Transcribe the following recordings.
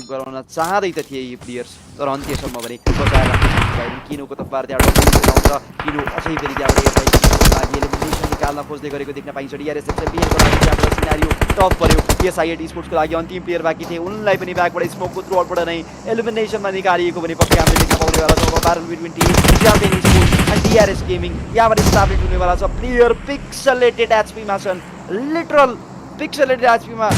Receive गराउन चाहँदै त थिए यी प्लेयर्स, तर अन्त्यसम्म भने बचाएर किनुको तर्फबाट त्यहाँबाट आउँछ। किनु अझै पनि त्यहाँबाट लागि एलिमिनेसन निकाल्न खोज्दै गरेको देख्न पाइन्छ। डिआरएस च्याम्पियनको लागि त्यहाँबाट सिनारियो टफ पर्यो। एसआइएट स्पोर्ट्सको लागि अन्तिम प्लेयर बाँकी थिए, उनलाई पनि ब्याकबाट स्मोकको थ्रुआउटबाट नै एलिमिनेसनमा निकालिएको भने पक्कै हामीले देख्न पाउनेवाला छौँ। Battle between team champion sports and DRS gaming यहाँबाट स्टाब्लिस हुनेवाला छ। प्लेयर पिक्सलेटेड एचपीमा छन्, लिटरल पिक्सलेटेड एचपीमा,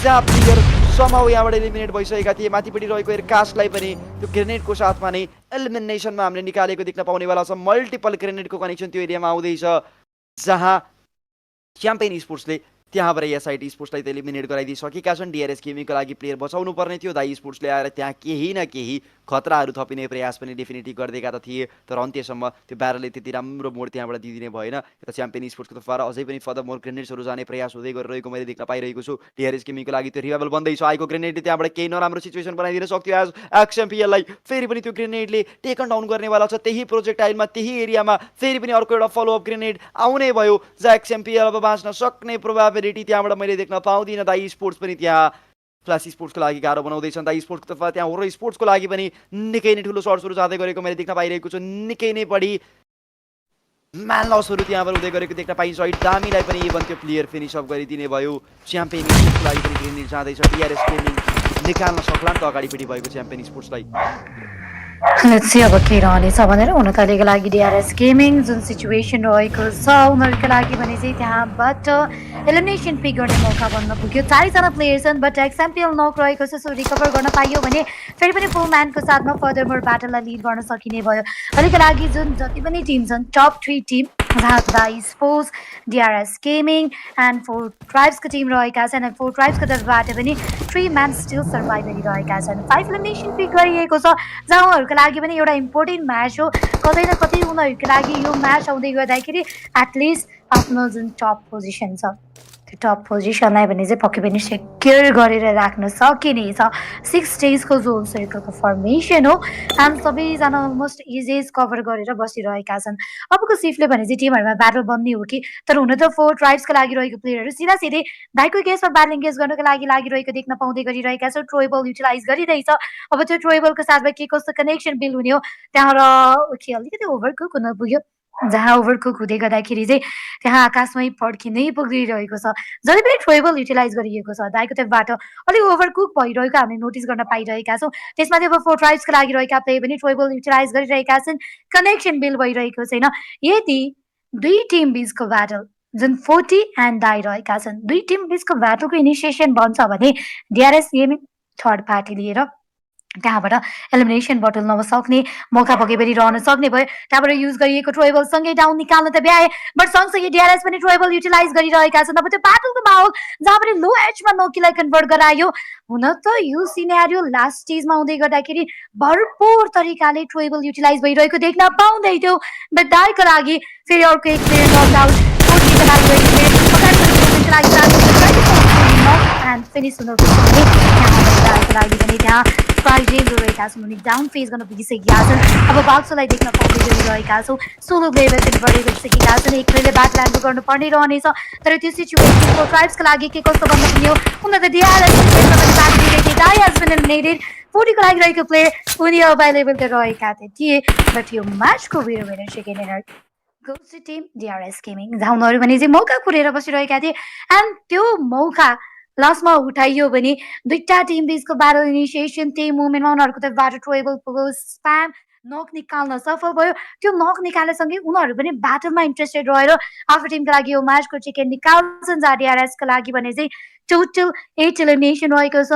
जहाँ प्लेयर समाउ यहाँबाट एलिमिनेट भइसकेका थिए। माथिपट्टि रहेको एयरकास्टलाई पनि त्यो ग्रेनेडको साथमा नै एलिमिनेसनमा हामीले निकालेको देख्न पाउनेवाला छ। मल्टिपल ग्रेनेडको कनेक्सन त्यो एरियामा आउँदैछ, जहाँ च्याम्पियन स्पोर्ट्सले त्यहाँबाट एसआइटी स्पोर्ट्सलाई त एलिमिनेट गराइदिइसकेका छन्। डिआरएस गेमिङको लागि प्लेयर बचाउनु पर्ने थियो। दाई स्पोर्ट्सले आएर त्यहाँ केही न केही खतराहरू थपिने प्रयास पनि डेफिनेटली गरिदिएका त थिए, तर अन्त्यसम्म त्यो ब्यारलले त्यति राम्रो मोड त्यहाँबाट दिइदिने भएन। यता च्याम्पियन स्पोर्ट्सको तर्फबाट अझै पनि फर्दर मोर ग्रेनेड्सहरू जाने प्रयास हुँदै गरिरहेको मैले देख्न पाइरहेको छु। डिआरएस गेमिङको लागि त्यो रिभाइभल बन्दैछ। आएको ग्रेनेडले त्यहाँबाट केही नराम्रो सिचुएसन बनाइदिन सक्थ्यो। एज एक्सएमपिएललाई फेरि पनि त्यो ग्रेनेडले टेकन डाउन गर्नेवाला छ। त्यही प्रोजेक्टाइलमा त्यही एरियामा फेरि पनि अर्को एउटा फलोअप ग्रेनेड आउने भयो, जहाँ एक्सएमपिएल अब बाँच्न सक्ने प्रोभाबिलिटी त्यहाँबाट मैले देख्न पाउँदिनँ। दाई स्पोर्ट्स पनि त्यहाँ फ्ल्यास स्पोर्ट्सको लागि गाह्रो बनाउँदैछन्। दाई स्पोर्ट्सको तर्फ त्यहाँ होरो स्पोर्ट्सको लागि पनि निकै नै ठुलो सर्ट्सहरू जाँदै गरेको मैले देख्न पाइरहेको छु। निकै नै बढी म्यान लसहरू त्यहाँबाट हुँदै गरेको देख्न पाइन्छ। दामीलाई पनि इभन त्यो प्लेयर फिनिस अफ गरिदिने भयो। च्याम्पियन स्पोर्ट्सको लागि पनि ग्रेनेड जाँदैछ। डिआरएस गेमिङ निकाल्न सक्ला नि त अगाडिपट्टि भएको च्याम्पियन स्पोर्ट्सलाई। लेट्स सी अब के रहनेछ भनेर। हुन त अहिलेको लागि डिआरएस गेमिङ जुन सिचुएसन रहेको छ उनीहरूको लागि भने चाहिँ त्यहाँबाट एलिमिनेसन पिक गर्ने मौका बन्न पुग्यो। 4 जना प्लेयर छन्, बट एक्सएमपिएल नक रहेको छ, सो रिकभर गर्न पाइयो भने फेरि पनि फुल म्यानको साथमा फर्दर मोर ब्याटललाई लिड गर्न सकिने भयो। अहिलेको लागि जुन जति पनि टिम छन्, टप 3 टिम जहाँ दाई स्पोर्ट्स, डिआरएस गेमिङ एन्ड 4 ट्राइब्सको टिम रहेका छन्। एन्ड 4 ट्राइब्सको तर्फबाट पनि 3 म्यान स्टिल सर्भाइभ गरिरहेका छन्। 5 एलिमिनेसन पिक गरिएको छ, जहाँ उनीहरूको लागि पनि एउटा इम्पोर्टेन्ट म्याच हो। कतै न कतै उनीहरूको लागि यो म्याच आउँदै गर्दाखेरि एटलिस्ट आफ्नो जुन टप पोजिसन छ त्यो टप पोजिसनलाई भने चाहिँ पक्कै पनि सेक्योर गरेर राख्न सकिनेछ। 6 डेजको जोन सर्कलको फर्मेसन हो एन्ड सबैजना अलमोस्ट एजेस कभर गरेर बसिरहेका छन्। अबको सिफ्टले भने चाहिँ टिमहरूमा ब्याटल बन्ने हो कि, तर हुन त 4 ट्राइब्सको लागि रहेको प्लेयरहरू सिधा सिधै दाइको केसमा ब्याटल इङ्गेज गर्नको लागि लागिरहेको देख्न पाउँदै गरिरहेका छ। ट्रोएबल युटिलाइज गरिरहेछ। अब त्यो ट्रोएबलको साथमा के कस्तो कनेक्सन बिल्ड हुने हो त्यहाँबाट ओके अलिकति ओभरकुक हुन पुग्यो, जहाँ ओभरकुक हुँदै गर्दाखेरि चाहिँ त्यहाँ आकाशमै पड्किनै पुगिरहेको छ। जति पनि ट्रोएबल युटिलाइज गरिएको छ दाइको तर्फबाट अलिक ओभरकुक भइरहेको हामीले नोटिस गर्न पाइरहेका छौँ। त्यसमा चाहिँ अब 4 ट्राइब्सको लागि रहेका प्लेयर पनि ट्रोएबल युटिलाइज गरिरहेका छन्, कनेक्सन बिल्ड भइरहेको छैन। यदि 2 टिम बिचको ब्याटल जुन 40 एन्ड दाइ रहेका छन्, 2 टिम बिचको ब्याटलको इनिसिएसन बन्छ भने डिआरएस गेमिङ थर्ड पार्टी लिएर त्यहाँबाट एलिमिनेसन बटल नसक्ने मौका पक्कै पनि रहन सक्ने भयो। त्यहाँबाट युज गरिएको ट्रोएबल सँगै डाउन निकाल्न त भ्याए, बट सँगसँगै डिआरएस पनि ट्रोएबल युटिलाइज गरिरहेका छन्। अब त्यो ब्याटलको माहौल जहाँ पनि लो एचमा नोकीलाई कन्भर्ट गरायो। हुन त यो सिनेरियो लास्ट स्टेजमा आउँदै गर्दाखेरि भरपूर तरिकाले ट्रोएबल युटिलाइज भइरहेको देख्न पाउँदै थियो, बट दाइको लागि फेरि अर्को एक प्लेयर नकआउट, 40 लागि एन्ड फिनिस हुन पुग्यो। दाइको लागि पनि त्यहाँ प्राइजेलहरू रहेका छन्, उनी डाउन फेस गर्न पुगिसकेका छन्। अब बाक्सोलाई देख्न पाउँदै गरिरहेका छौँ। सोलो प्लेयर कन्भर्ट गरिसकेका छन्। एक प्लेयरले ब्याटल ह्यान्डल गर्नुपर्ने रहनेछ, तर त्यो सिचुएसनको ट्राइब्सको लागि के कस्तो बन्न पुग्ने हो। उनीहरू त डिआरएस दाइ हेज बिन एलिमिनेटेड। 40 को लागि रहेको प्लेयर उनी अभाइलेबल त रहेका थिए, बट यो म्याचको winner second winner goes to team DRS gaming, जहाँ उनीहरू भने चाहिँ मौका कुरेर बसिरहेका थिए एन्ड त्यो मौका लास्टमा उठाइयो भने 2टा टिम बिचको ब्याटल इनिसिएसन त्यही मोमेन्टमा उनीहरूको तर्फबाट ट्रोएबल पुगो स्प्याम नक निकाल्न सफल भयो। त्यो नक निकालेसँगै उनीहरू पनि ब्याटलमा इन्ट्रेस्टेड रहेर आफ्नो टिमको लागि यो म्याचको चिकन निकाल्छन्। जहाँ डिआरएसको लागि भने चाहिँ टोटल 8 एलिमिनेसन रहेको छ।